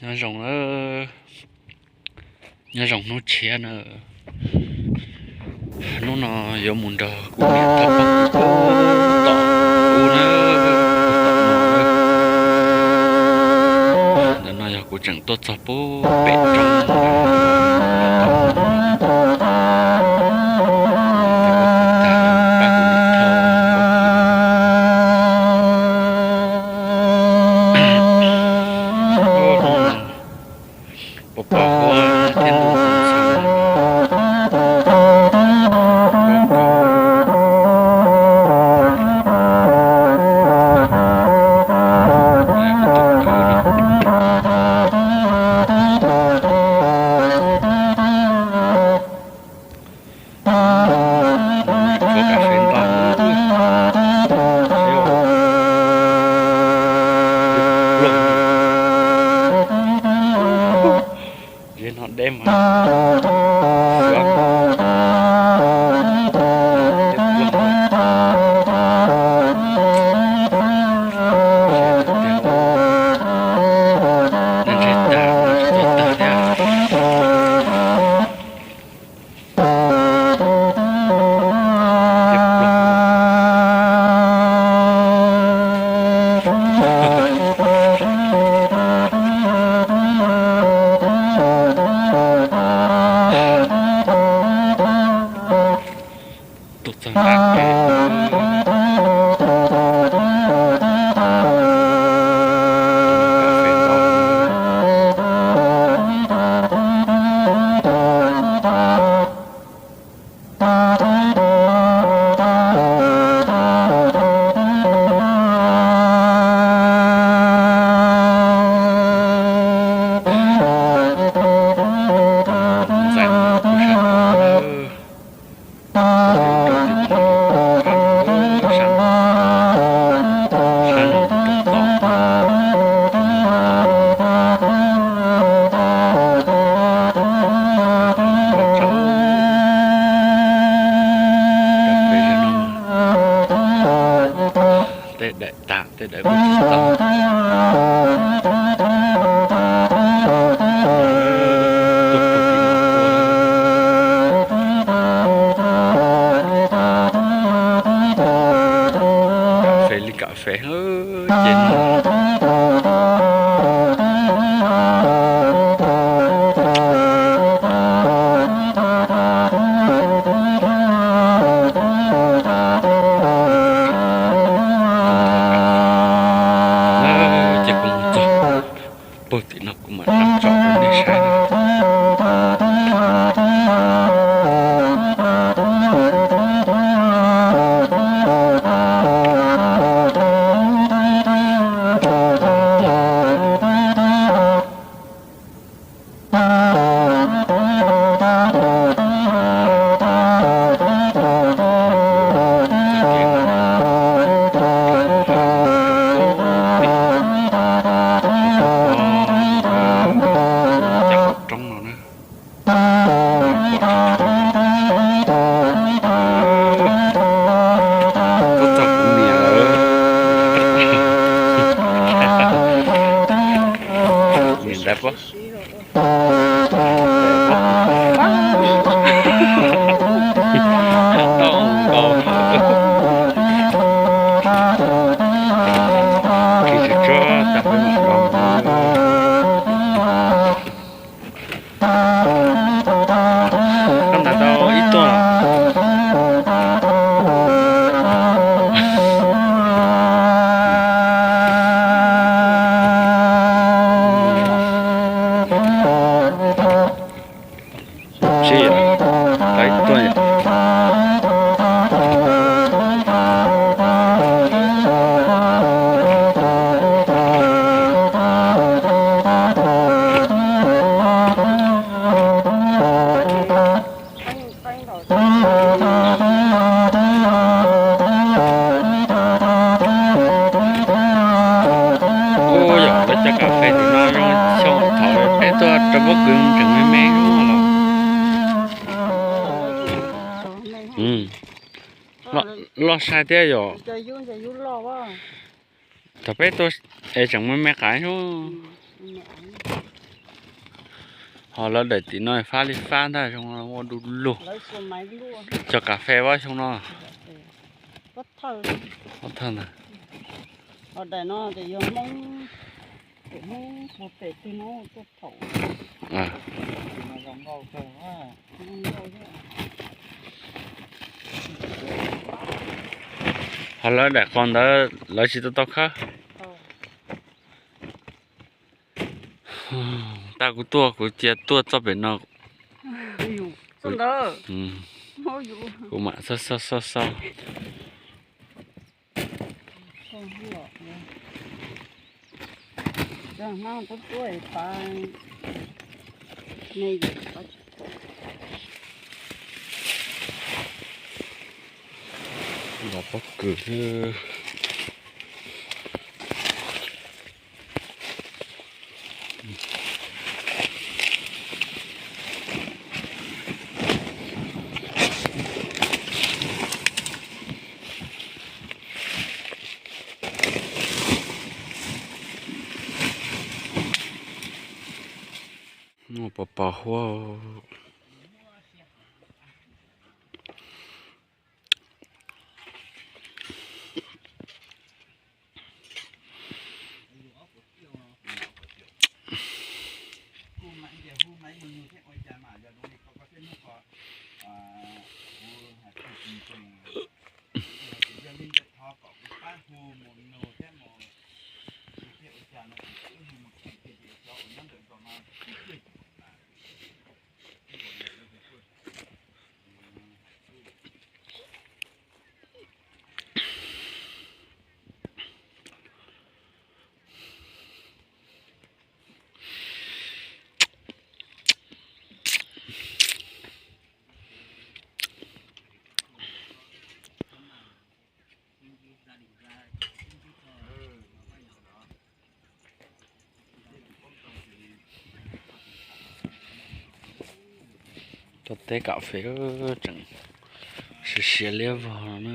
Nyob zoo, nyob zoo hnub tshiab na. Hnub no yuav mus nrog kuv niam thauj paj tom ub na. Ntawm no yog kuv tseem tuaj txog pub pem roob. Pos pos huab thiab ntuj txoos txhoo. Ua kas fes ntau. Zem no deb mas. Ntshe tag, tsis tau tag thiab. Tuaj txog nram kev, ntxais kuj sab tod, sab no, sab no rau tom, rau tom, rau pem no, tej daim tag tej daim kuj tsis tau. Kas fes li kas fes ces no. Ces kuv mus txog puag tim no kuv mam rov tsom rau nej saib na. Cov qaum roob no na. Tuaj txog kuv niam lawm. Niam ntawd puab tau nkaus. Tsis tsuag tag peb mam los. Koj ntaus tau ib tuaj. Tsis, tau ib tuaj yom. Ua yog lawv cov kas fes tim no zoo xyoo thaum peb tuaj rau pob kws tseem me me los. Loj sai thiab yom. Thaum peb tuaj es tseem me me qav xwb. Ho lawv daim tim no fab li fab ntag, xyoo no ua du lug. Cog kas fes vaj xyoo no. Thawj ntag. Ho lawv daim qos ntawd lawv tsis tau tau khawb. Tag kuv tuaj kuv cia tuaj txoj pem no. Kuv mam xauj xauj xauj xauj. Los pob kws xwb. Muaj pos pos huab. Cov teb kas fes tseem siav siav liab vog na.